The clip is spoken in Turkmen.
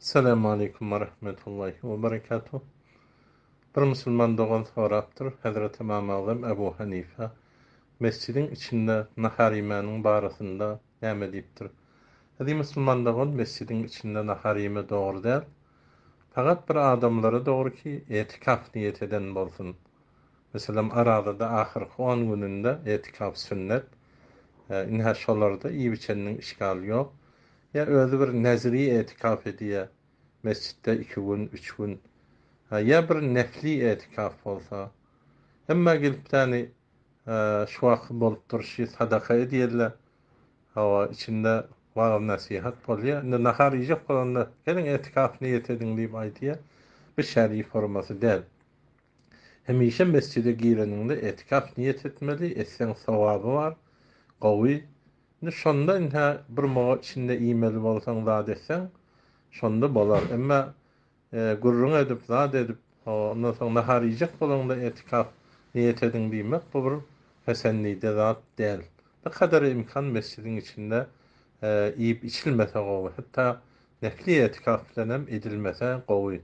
Esselamu aleýkum we rahmetullahi we berekatuh. Bir musulman dogan sorapdyr, Hezreti Ymam Agzam Ebu Hanife mesjidiň içinde nahar iýmäniň barasynda näme diýipdir? Eziz musulman dogan, mesjidiň içinde nahar iýme dogry däl. Fakat bir adamlara dogry ki, etikaf niýet eden bolsun. Meselem, Arazada ahyrky on gününde etikaf sünnet. Ynha şolarda iýip-içeniniň işgali ýok. Ýa özi bir nezri etikaf edýä, mesjitde iki gün, üç gün. Ýa bir nefli etikaf bolsa. Emma gelipdäni şu wagtky bolup durşy sadaka edýärler. Hawa, içinde wagyz-nesihat bolýar. Indi nahar iýjek bolanda, geliň etikaf niýet ediň diýip aýdýar. Bu şer'i formasy däl. Hemişe mesjide gireniňde etikaf niýet etmeli, etseň sogaby bar, gowy. Indi şonda ynha bir moga içinde iýmeli bolsaň zat etseň, şonda bolar. Emma gürrüň edip, zat edip, ondan soň nahar iýjek bolaňda etikaf niýet ediň diýmek bu bir pesendide zat däl. Bir kadary imkan mesjidiň içinde iýip içilmese gowy. Hatda nefli etikaf bilenem edilmese gowy.